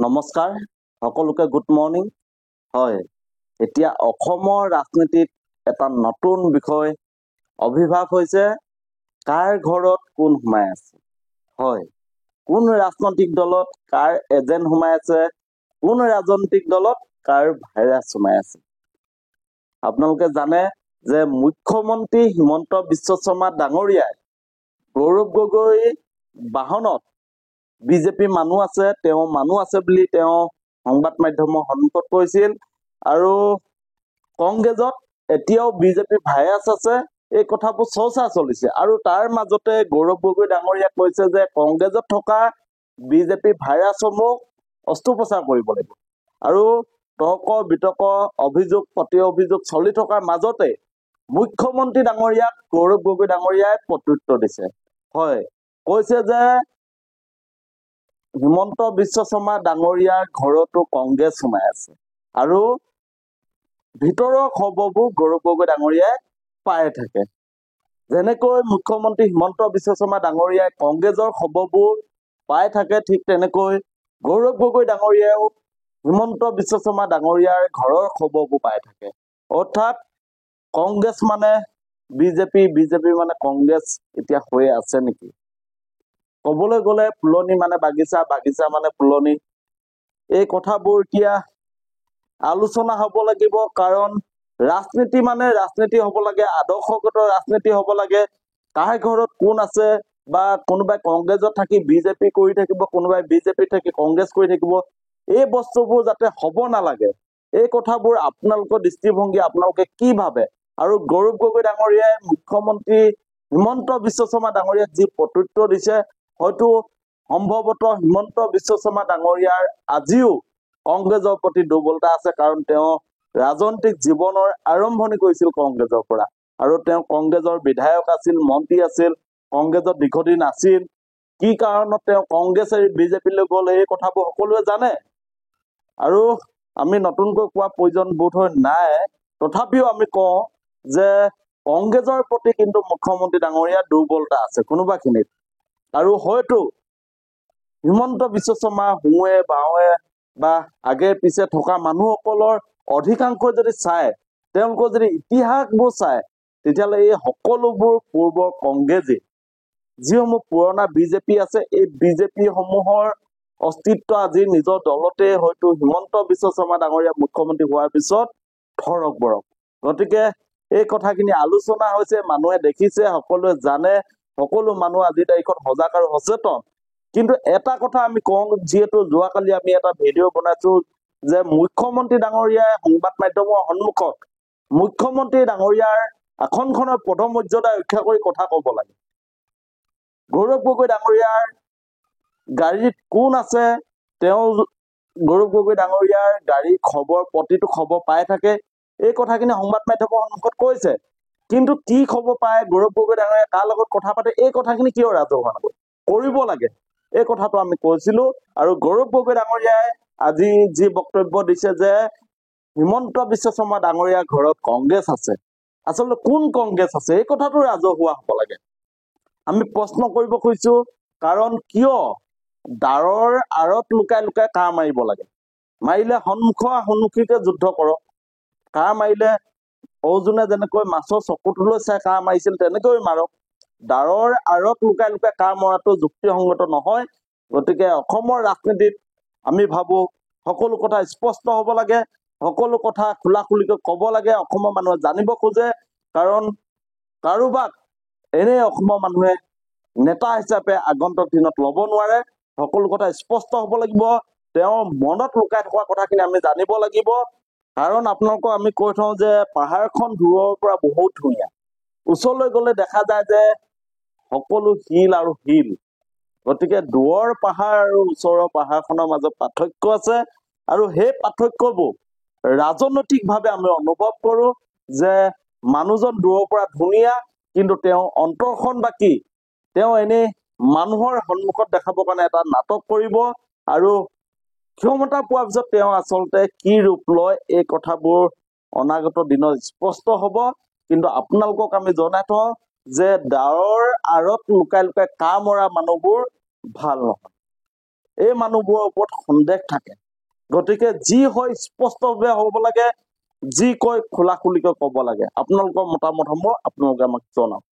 নমস্কাৰ সকলোকে, good morning. হয়, এতিয়া অসমৰ ৰাজনীতিত এটা নতুন বিষয় আৱিৰ্ভাৱ হৈছে, কাৰ ঘৰত কোন সোমাই আছে। হয়, কোন ৰাজনৈতিক দলত কাৰ এজেণ্ট সোমাই আছে, কোন ৰাজনৈতিক দলত কাৰ ভাইৰাছ সোমাই আছে। আপোনালোকে জানে যে মুখ্যমন্ত্ৰী হিমন্ত বিশ্ব শৰ্মা ডাঙৰীয়াই গৌৰৱ গগৈ বাহনত বিজেপি মানুহ আছে, তেওঁ মানুহ আছে বুলি তেওঁ সংবাদ মাধ্যমৰ সন্মুখত কৈছিল আৰু কংগ্ৰেছত এতিয়াও বিজেপি ভাইৰাছ আছে, এই কথাবোৰ চৰ্চা চলিছে। আৰু তাৰ মাজতে গৌৰৱ গগৈ ডাঙৰীয়াই কৈছে যে কংগ্ৰেছত থকা বিজেপি ভাইৰাছসমূহ অস্ত্ৰোপচাৰ কৰিব লাগিব। আৰু তৰ্ক বিতৰ্ক, অভিযোগ প্ৰতি অভিযোগ চলি থকাৰ মাজতে মুখ্যমন্ত্ৰী ডাঙৰীয়াক গৌৰৱ গগৈ ডাঙৰীয়াই প্ৰত্যুত্তৰ দিছে। হয়, কৈছে যে হিমন্ত বিশ্ব শৰ্মা ডাঙৰীয়াৰ ঘৰতো কংগ্ৰেছ সোমাই আছে আৰু ভিতৰৰ খবৰবোৰ গৌৰৱ গগৈ ডাঙৰীয়াই পাই থাকে। যেনেকৈ মুখ্যমন্ত্ৰী হিমন্ত বিশ্ব শৰ্মা ডাঙৰীয়াই কংগ্ৰেছৰ খবৰবোৰ পাই থাকে, ঠিক তেনেকৈ গৌৰৱ গগৈ ডাঙৰীয়াইও হিমন্ত বিশ্ব শৰ্মা ডাঙৰীয়াৰ ঘৰৰ খবৰবোৰ পাই থাকে। অৰ্থাৎ কংগ্ৰেছ মানে বিজেপি, বিজেপি মানে কংগ্ৰেছ এতিয়া হৈ আছে নেকি? ক'বলৈ গ'লে ফুলনি মানে বাগিচা, বাগিচা মানে ফুলনি। এই কথাবোৰ এতিয়া আলোচনা হ'ব লাগিব, কাৰণ ৰাজনীতি মানে ৰাজনীতি হ'ব লাগে, আদৰ্শগত ৰাজনীতি হ'ব লাগে। কাৰ ঘৰত কোন আছে বা কোনোবাই কংগ্ৰেছত থাকি বিজেপি কৰি থাকিব, কোনোবাই বিজেপি থাকি কংগ্ৰেছ কৰি থাকিব, এই বস্তুবোৰ যাতে হ'ব নালাগে। এই কথাবোৰ আপোনালোকৰ দৃষ্টিভংগী, আপোনালোকে কি ভাবে? আৰু গৌৰৱ গগৈ ডাঙৰীয়াই মুখ্যমন্ত্ৰী হিমন্ত বিশ্ব শৰ্মা ডাঙৰীয়াক যি প্ৰত্যুত্তৰ দিছে, হয়তো সম্ভৱতঃ হিমন্ত বিশ্ব শৰ্মা ডাঙৰীয়াৰ আজিও কংগ্ৰেছৰ প্ৰতি দুৰ্বলতা আছে, কাৰণ তেওঁ ৰাজনৈতিক জীৱনৰ আৰম্ভণি কৰিছিল কংগ্ৰেছৰ পৰা আৰু তেওঁ কংগ্ৰেছৰ বিধায়ক আছিল, মন্ত্ৰী আছিল, কংগ্ৰেছত দীৰ্ঘদিন আছিল। কি কাৰণত তেওঁ কংগ্ৰেছ এৰি বিজেপিলৈ গ'ল, এই কথাবোৰ সকলোৱে জানে আৰু আমি নতুনকৈ কোৱা প্ৰয়োজন বোধ হৈ নাই। তথাপিও আমি কওঁ যে কংগ্ৰেছৰ প্ৰতি কিন্তু মুখ্যমন্ত্ৰী ডাঙৰীয়াৰ দুৰ্বলতা আছে কোনোবাখিনিত আৰু হয়তো হিমন্ত বিশ্ব শৰ্মা সোঁৱে বাওঁৱে বা আগে পিছে থকা মানুহসকলৰ অধিকাংশই যদি চায়, তেওঁলোকৰ যদি ইতিহাসবোৰ চায়, তেতিয়াহ'লে এই সকলোবোৰ পূৰ্বৰ কংগ্ৰেছেই, যিসমূহ পুৰণা বিজেপি আছে, এই বিজেপি সমূহৰ অস্তিত্ব আজি নিজৰ দলতে হয়তো হিমন্ত বিশ্ব শৰ্মা ডাঙৰীয়া মুখ্যমন্ত্ৰী হোৱাৰ পিছত থৰক বৰক। গতিকে এই কথাখিনি আলোচনা হৈছে, মানুহে দেখিছে, সকলোৱে জানে, সকলো মানুহ আজিৰ তাৰিখত সজাগ আৰু সচেতন। কিন্তু এটা কথা আমি কওঁ, যিহেতু যোৱাকালি আমি এটা ভিডিঅ' বনাইছো যে মুখ্যমন্ত্ৰী ডাঙৰীয়াই সংবাদ মাধ্যমৰ সন্মুখত মুখ্যমন্ত্ৰী ডাঙৰীয়াৰ আসনখনৰ পদমৰ্যাদা ৰক্ষা কৰি কথা ক'ব লাগে। গৌৰৱ গগৈ ডাঙৰীয়াৰ গাড়ীত কোন আছে, তেওঁ গৌৰৱ গগৈ ডাঙৰীয়াৰ গাড়ীৰ খবৰ, প্ৰতিটো খবৰ পাই থাকে, এই কথাখিনি সংবাদ মাধ্যমৰ সন্মুখত কৈছে। কিন্তু কি খবৰ পায়, গৌৰৱ গগৈ ডাঙৰীয়াই কাৰ লগত কথা পাতে, এই কথাখিনি কিয় ৰাজহুৱা নকৰে, কৰিব লাগে, এই কথাটো আমি কৈছিলো। আৰু গৌৰৱ গগৈ ডাঙৰীয়াই আজি যি বক্তব্য দিছে যে হিমন্ত বিশ্ব শৰ্মা ডাঙৰীয়াৰ ঘৰত কংগ্ৰেছ আছে, আচলতে কোন কংগ্ৰেছ আছে এই কথাটো ৰাজহুৱা হ'ব লাগে। আমি প্ৰশ্ন কৰিব খুজিছো, কাৰণ কিয় ডাঁৰৰ আঁৰত লুকাই লুকাই কাঁড় মাৰিব লাগে? মাৰিলে সন্মুখ সন্মুখীকে যুদ্ধ কৰক। কাঁড় মাৰিলে অৰ্জুনে যেনেকৈ মাছৰ চকুটোলৈ চাই কাঁড় মাৰিছিল, তেনেকৈ মাৰক। ডাঁৰৰ আঁৰত লুকাই লুকাই কাঁড় মৰাটো যুক্তিসংগত নহয়। গতিকে অসমৰ ৰাজনীতিত আমি ভাবো সকলো কথা স্পষ্ট হ'ব লাগে, সকলো কথা খোলা-খুলিকৈ ক'ব লাগে, অসমৰ মানুহে জানিব খোজে। কাৰণ কাৰোবাক এনেই অসমৰ মানুহে নেতা হিচাপে আগন্তুক দিনত ল'ব নোৱাৰে। সকলো কথা স্পষ্ট হ'ব লাগিব, তেওঁৰ মনত লুকাই থকা কথাখিনি আমি জানিব লাগিব। কাৰণ আপোনালোকক আমি কৈ থওঁ যে পাহাৰখন দূৰৰ পৰা বহুত ধুনীয়া, ওচৰলৈ গ'লে দেখা যায় যে সকলো শিল আৰু শিল। গতিকে দূৰৰ পাহাৰ আৰু ওচৰৰ পাহাৰখনৰ মাজত পাৰ্থক্য আছে আৰু সেই পাৰ্থক্যবোৰ ৰাজনৈতিকভাৱে আমি অনুভৱ কৰো যে মানুহজন দূৰৰ পৰা ধুনীয়া, কিন্তু তেওঁ অন্তৰখন বা কি, তেওঁ এনেই মানুহৰ সন্মুখত দেখাবৰ কাৰণে এটা নাটক কৰিব আৰু ক্ষমতা পোৱাৰ পিছত তেওঁ আচলতে কি ৰূপ লয়, এই কথাবোৰ অনাগত দিনত স্পষ্ট হ'ব। কিন্তু আপোনালোকক আমি জনাই থওঁ যে ডাঁৰৰ আঁৰত লুকাই লুকাই কাঁড় মৰা মানুহবোৰ ভাল নহয়। এই মানুহবোৰৰ ওপৰত সন্দেহ থাকে। গতিকে যি হয় স্পষ্টভাৱে হ'ব লাগে, যি কয় খোলা খুলিকৈ ক'ব লাগে। আপোনালোকৰ মতামতসমূহ আপোনালোকে আমাক জনাওক।